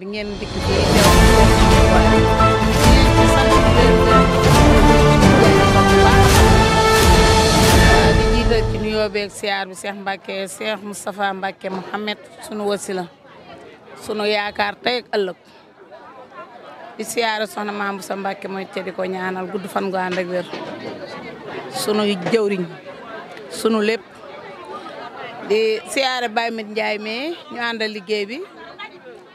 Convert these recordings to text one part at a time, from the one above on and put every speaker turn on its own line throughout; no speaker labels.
bi ngeen dikk fii di jiital ci nuyoo beeg siyaar bi Cheikh Mbacke Cheikh Moustapha Mbacke Mouhamed sunu wasila sunu yaakaar tey ak ëllëg di siyaare soxna Maam Boussa Mbacke mooy te di ko ñaanal gudd fan gu ànd ak wér sunu jëwriñ sunu lépp di siyaare Baye Mit Ndiaye mi ñu àndal liggéey bi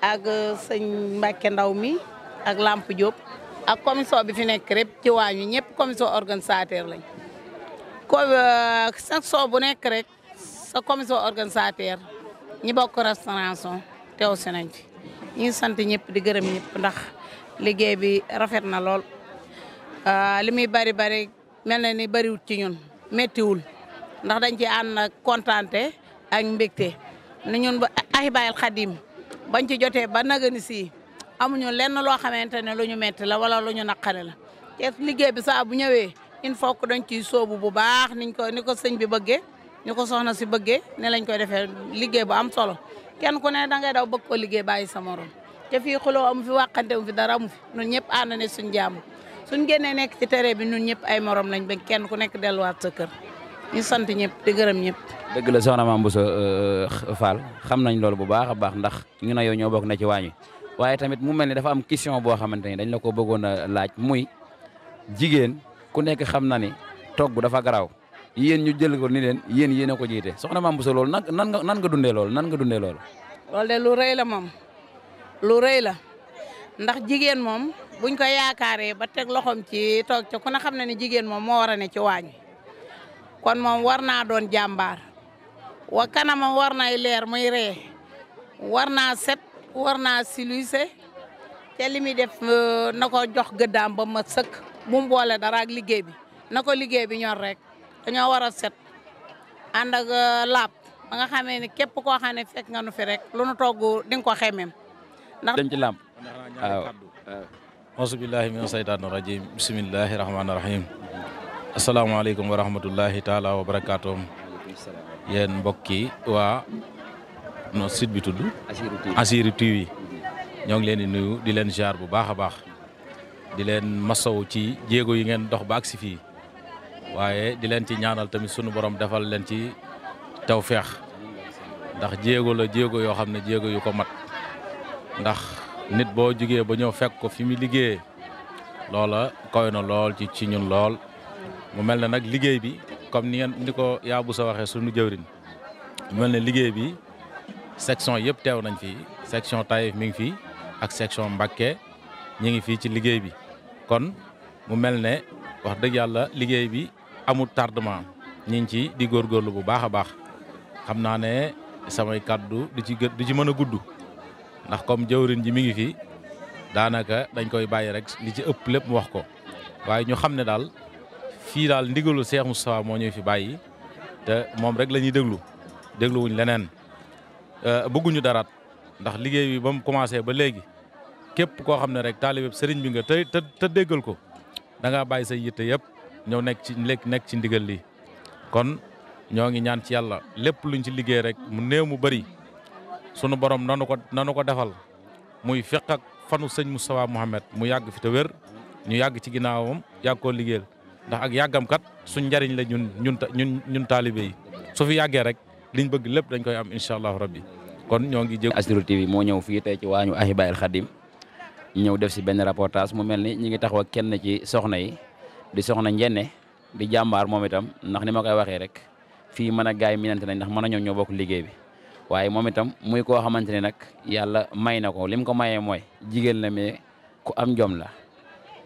ak sëñ Mbacke Ndaw mi ak Lamp Diop ak commission bi fi nekk rek ci waañu ñëpp commission organisateur lañ ko section bu nekk rek sa commission organisateur ñi bokk restauration teew si nañ fi ñu ngi sant ñëpp di gërëm ñëpp ndax liggéey bi rafet na lool li muy bari mel na ni bariwut ci ñun méttiwul ndax dañ ci ànd ak kontaante ak mbégte ni ñun ba Ahibahil Khadim bañ ci jotee ba nagani si amuñu lenn loo xamante ne lu ñu metti la wala lu ñu naqare la te liggéey bi saa bu ñëwee il faut que dañ ciy soobu bu baax ni ko sëñ bi bëggee ni ko soxna si bëggee ne lañ koy defee liggéey bu am solo kenn ku ne dangay daw bëgg ko liggéey bàyyi sa morom te fii xuloo amu fi wàqante amu fi dara amu fi ñun ñëpp ànd ne suñ jàmm suñ génnee nekk ci tere bi ñun ñëpp ay morom lañ ba kenn ku nekk delluwaat sa kër ñu sant ñëpp di gërëm ñëpp.
dëgg la soxna Mame Bousso Fall xam nañ loolu bu baax a baax ndax ñu ne yow ñoo bokk na ci waañ wi waaye tamit mu mel ni dafa am question boo xamante ni dañ la ko bëggoon a laaj muy jigéen ku nekk xam na ni togg dafa garaaw yéen ñu jël ko ni leen yéen a ko jiite soxna Mame Bousso loolu nan nga dundee loolu loolu.
loolu de lu rëy la moom lu rëy la ndax jigéen moom buñ ko yaakaaree ba teg loxoom ci toog ca ku ne xam na ni jigéen moom moo war a ne ci waañ kon moom war naa doon jàmbaar wa kanamam war nay leer muy ree war naa set war naa siluse te li muy def na ko jox gëddaam ba ma sëkk bu mu boole dara ak liggéey bi na ko liggéey bi ñor rek dañoo war a set ànd ak laab ba nga xamee ni képp koo xam ne fekk nga nu fi rek lu nu togg di nga ko xemem ndax
dem ci làmp
waaw auzu billahi mina saytaani rajim bismillahi rahmaani rahim asalaamaaleykum wa rahmatullahi taala wa barakaatuh yéen mbokki waa no site bi tudd Assirou TV ñoo ngi leen di nuyu di leen ziar bu baax a baax di leen masaw ci jéego yi ngeen dox ba agsi fii waaye di leen ci ñaanal tamit sunu borom defal leen ci tawfeex ndax jéego la jéego yoo xam ne jéego yu ko mat ndax nit boo jugee ba ñëw fekk ko fi mu liggéeyee loola koy na lool ci ñun lool mu mel ne nag liggéey bi comme ni ko yaa bu sa waxee sunu jëwrin mu mel ne liggéey bi section yëpp teew nañ fi section Taïf mi ngi fii ak section Mbacké ñi ngi fii ci liggéey bi kon mu mel ne wax dëgg yàlla liggéey bi amul tardement ñi ngi ci di góorgóorlu bu baax a baax xam naa ne samay kàddu du ci mën a gudd ndax comme jëwrin ji mi ngi fi daanaka dañ koy bàyyi rek li ci ëpp lépp mu wax ko waaye ñu xam ne daal fii daal ndigalu Cheikh Moustapha moo ñuy fi bàyyi te moom rek la ñuy dégluwuñ leneen bëgguñu daraat ndax liggéey bi ba mu commencé ba léegi képp koo xam ne rek taalibe sëriñ bi nga te déggal ko da ngaa bàyyi say yitte yëpp ñëw nekk ci ndigal lii kon ñoo ngi ñaan ci yàlla lépp luñ ci liggéey rek mu néew mu bëri sunu borom nanu ko defal muy fekk ak fanu sëñ Moustapha Mouhamed mu yàgg fi te wér ñu yàgg ci ginnaawam yàgg koo liggéeyal ndax ak yàggam kat suñ njariñ la ñun taalibe yi su fi yàggee rek liñ bëgg lépp dañ koy am incha allahu rabbi kon ñoo ngi jég
Assirou TV moo ñëw fii tey ci waañu Ahibahil Khadim ñëw def si benn reportage mu mel ni ñi ngi taxaw ak kenn ci soxna yi di soxna njenne di jàmbaar moom itam ndax ni ma koy waxee rek fii mën a gaay minante nañ ndax mën a ñoo bokk liggéey bi waaye moom itam muy koo xamante ne nag yàlla may na ko lim ko mayee mooy jigéen la mais ku am jom la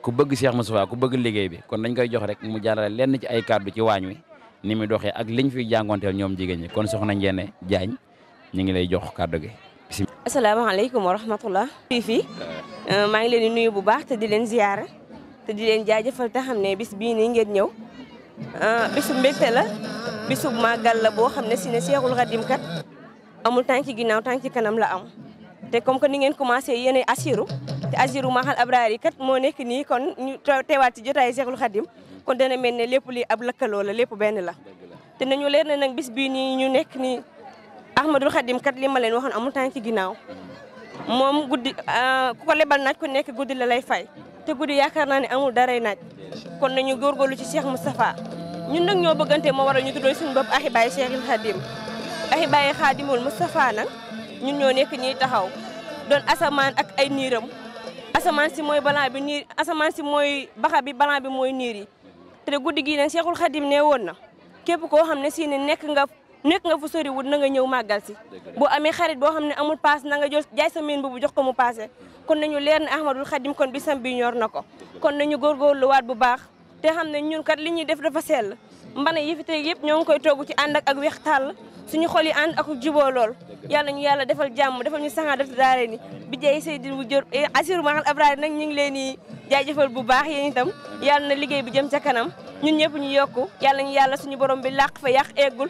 ku bëgg Cheikh Moustapha ku bëgg liggéey bi kon dañ koy jox rek mu jàllale lenn ci ay kàddu ci waañ wi ni muy doxee ak liñ fiy jàngonteel ñoom jigéen ñi kon soxna Njenne Jaañ ñu ngi lay jox kàddu gi.
asalaamaaleykum wa rahmatullah fii maa ngi leen di nuyu bu baax te di leen ziyaara te di leen jaajëfal te xam ne bis bii nii ngeen ñëw bisu mbégte la bisu màggal la boo xam ne si ne Seexul Xadim kat amul tànk ci ginnaaw tànk ci kanam la am te comme que ni ngeen commencé yéen Assirou te Assirou Mahal Abraar yi kat moo nekk nii kon ñu teewaat ci jotaayu Seexul Xadim kon dana mel ne lépp li ab lëkkaloo la lépp benn la te nañu leer na nag bis bii nii ñu nekk nii Ahmadul Xadim kat li ma leen waxoon amul tànk ci ginnaaw moom guddi ku ko lebal naaj ku nekk guddi la lay fay te guddi yaakaar naa ne amul daray naaj kon nañu góorgóorlu ci Cheikh Moustapha ñun nag ñoo bëggante moo waral ñu tuddoo suñu bopp Ahibaay Cheikhul Khadim Ahibaay Khadimul Moustapha nag ñun ñoo nekk ñiy taxaw doon asamaan ak ay niiram asamaan si mooy balan bi niir asamaan si mooy baxa bi balan bi mooy niir yi te guddi gii nag Cheikhul Khadim ne woon na képp koo xam ne si ne nekk nga fu soriwul na nga ñëw màggal si boo amee xarit boo xam ne amul paas na nga jaay sa miin bu jox ko mu paase kon nañu leer ne Ahmadul Khadim kon bisam bi ñor na ko kon nañu góorgóorluwaat bu baax te xam ne ñun kat li ñuy def dafa sell mbana yi fi tey yëpp ñoo ngi koy togg ci ànd ak weex tàll suñu xol yi ànd ak juboo lool yàlla ñu yàlla defal jàmm defal ñu saxaa def daare ni bi jey Seydil bu jor Assirou Mahal Abrahima nag ñu ngi leen di jaajëfal bu baax yéen itam yàlla na liggéey bi jëm ca kanam ñun ñëpp ñu yokku yàlla ñu yàlla suñu borom bi làq fa yàq eggul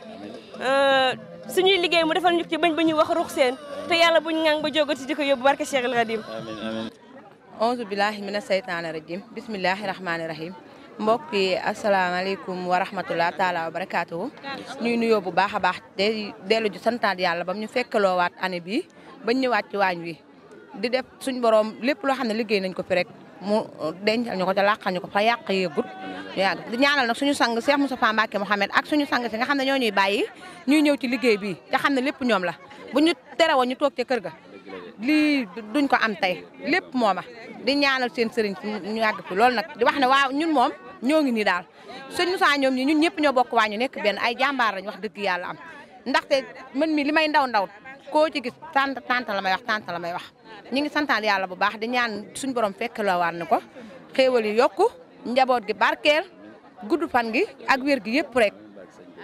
suñuy liggéey mu defal ñu ci bañ ba ñu wax rux seen te yàlla buñ ngang ba jógati di ko yóbbu barke Cheikhul Khadim
auzu billahi mina seytaani rajim bismillahi rahmaani rahim mbokk yi asalaamaaleykum wa rahmatulah taalaa wa barakaatuhu ñuy nuyoo bu baax a baax de dellu ji santaat yàlla bam ñu fekkaloowaat année bii bañ ñëwaat ci waañ wi di def suñ borom lépp loo xam ne liggéey nañ ko fi rek mu dencal ñu ko te làqal ñu ko fa yàq yeegut yàgg di ñaanal nag suñu sang Cheikh Moustapha Mbacké Mouhamed ak suñu sang si nga xam ne ñoo ñuy bàyyi ñuy ñëw ci liggéey bi te xam ne lépp ñoom la bu ñu terewoon ñu toog ca kër ga lii duñ ko am tey lépp mooma di ñaanal seen sëriñ ñu yàgg fi loolu nag di wax ne waaw ñun moom ñoo ngi nii daal sëñ Moussa ñoom ñi ñun ñëpp ñoo bokk waa ñu nekk benn ay jàmbaar lañ wax dëgg yàlla am ndaxte man mi li may ndaw koo ci gis tant la may wax ñu ngi santaan yàlla bu baax di ñaan suñu borom fekk la waat na ko xéewal yi yokku njaboot gi barkeel gudd fan gi ak wér gi yëpp rek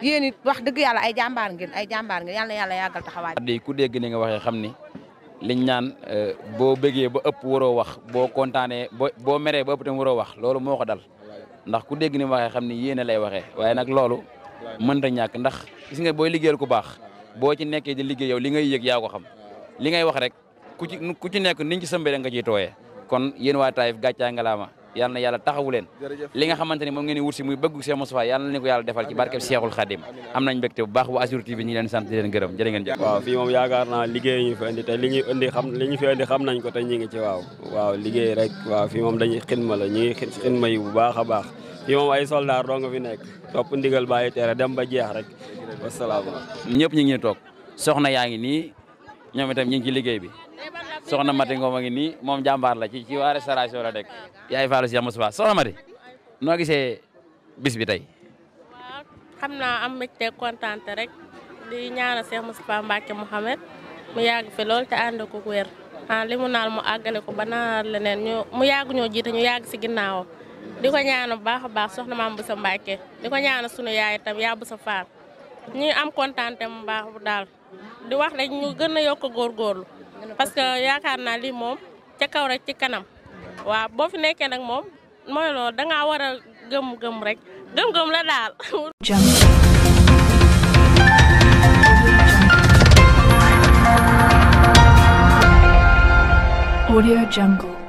yéen it wax dëgg yàlla ay jàmbaar ngeen yàlla na yàlla yàggal taxawaay
di ku dégg ni nga waxee xam ni liñ naan boo bëggee ba ëpp waroo wax boo kontaanee boo meree ba ëpp tam waroo wax loolu moo ko dal ndax ku dégg ni mu waxee xam ni yéene lay waxee waaye nag loolu mënta ñàkk ndax gis nga booy liggéeyal ku baax boo ci nekkee di liggéey yow li ngay yëg yaa ko xam li ngay wax rek ku ci nekk niñ ci sëmbee nga ciy tooyee kon yéen waa Taïf gàccaa ngalaama yal na yàlla taxawu leen li nga xamante ni moom ngeen di wut si muy bëggu Cheikh Moustapha yàlla na ko yàlla defal ci barkeb Cheikhul Khadim am nañ mbégte bu baax bu Assirou TV ñi leen sant di leen gërëm jërë ngeen jëf
waaw fii moom yaakaar naa liggéey ñu fi indi te li ñu fi indi xam nañ ko te ñu ngi ci waaw liggéey rek waaw fii moom dañuy xidma la ñu ngi xidma yi bu baax a baax fii moom ay soldaar doo nga fi nekk topp ndigal bàyyi tere dem ba jeex rek wasalaamaaleykum
ñëpp ñu ngi toog soxna yaa ngi nii ñoom itam ñu ngi ci liggéey bi soxna Mati Ngom a ngi nii moom jàmbaar la ci waa restauration la dëkk yaay Fallou Cheikh Moustapha soxna Mati noo gisee bis bi tey.
waaw xam naa am mbégte kontaante rek di ñaanal Cheikh Moustapha Mbacké Mouhamed mu yàgg fi lool te ànd ko wér li mu naal mu àggale ko ba naal leneen mu yàgg ñoo jiite ñu yàgg si ginnaawam di ko ñaanal bu baax a baax soxna Mame Boussa Mbacké di ko ñaanal sunu yaay itam yaa Boussa Fall ñu am kontaante mu baax bu daal di wax rek ñu gën a yokk góorgóorlu parce que yaakaar naa lii moom ca kaw rek ci kanam waaw boo fi nekkee nag moom mooy loolu dangaa war a gëm rek gëm la daal.
Audio Jungle.